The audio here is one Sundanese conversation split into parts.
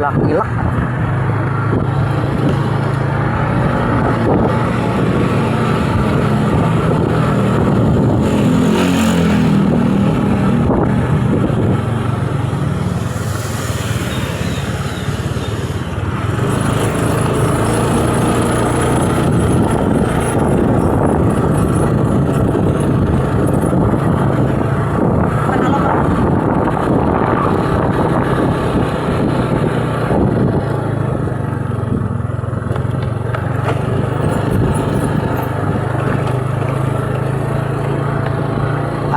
Wilak-wilak.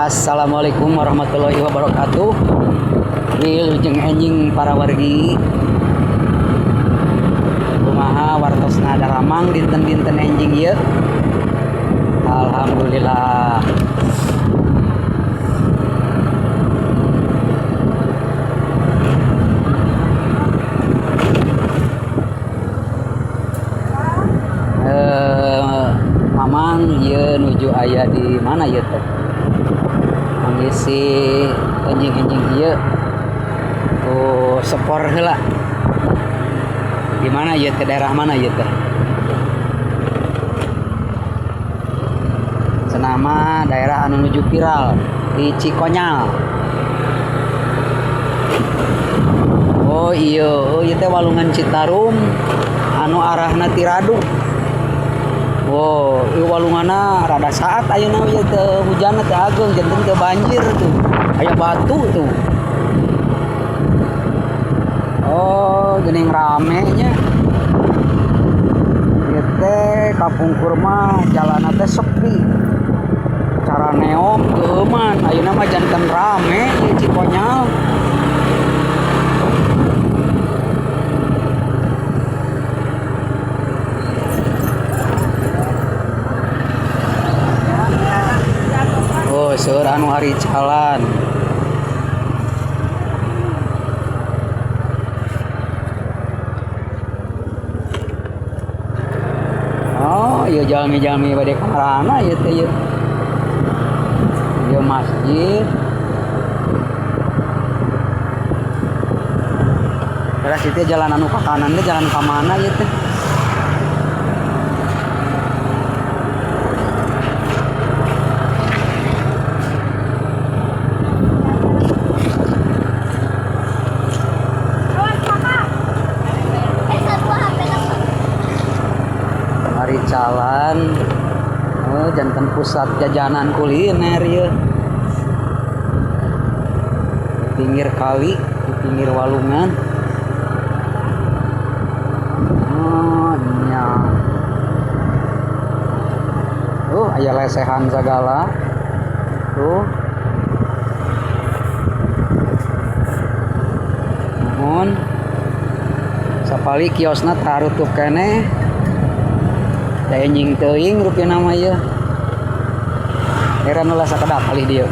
Assalamualaikum warahmatullahi wabarakatuh. Wilujeng enjing para wargi. Kumaha wartosna daramang dinten-dinten enjing ieu? Alhamdulillah. Mamang ieu nuju aya di mana ieu teh? Mengisi enjing-enjing ieu. Oh, sepor heula. Di mana ieu teh, daerah mana ieu teh? Senama daerah anu nuju viral di Cikonyal. Oh iya, oh ieu teh Walungan Citarum anu arahna ti Radu. Oh, ieu walunganna rada saat ayeuna ieu teh hujanna teh ageung janten teu banjir tuh. Aya batu tuh. Oh, geuning rame nya. Ieu teh kapungkur mah jalanna teh sepi. Cara neom geuman, ayeuna mah janten rame ieu Cikonyal. Oh, seueur anu hari jalan. Oh, ieu jalmi-jalmi bade ka marana ieu teh ieu. Ieu masjid. Terus itu jalan anu ka kanan teh jalan ka mana ieu teh? Hari jalan. Oh, janten pusat jajanan kuliner ieu. Di pinggir kali, di pinggir walungan. Oh, nya. Tuh, aya lesehan sagala. Tuh. Nuhun. Sapali kiosna tarutup keneh. Da enjing teuing rupina mah ieu. Heran ulah sakedap palih dieu.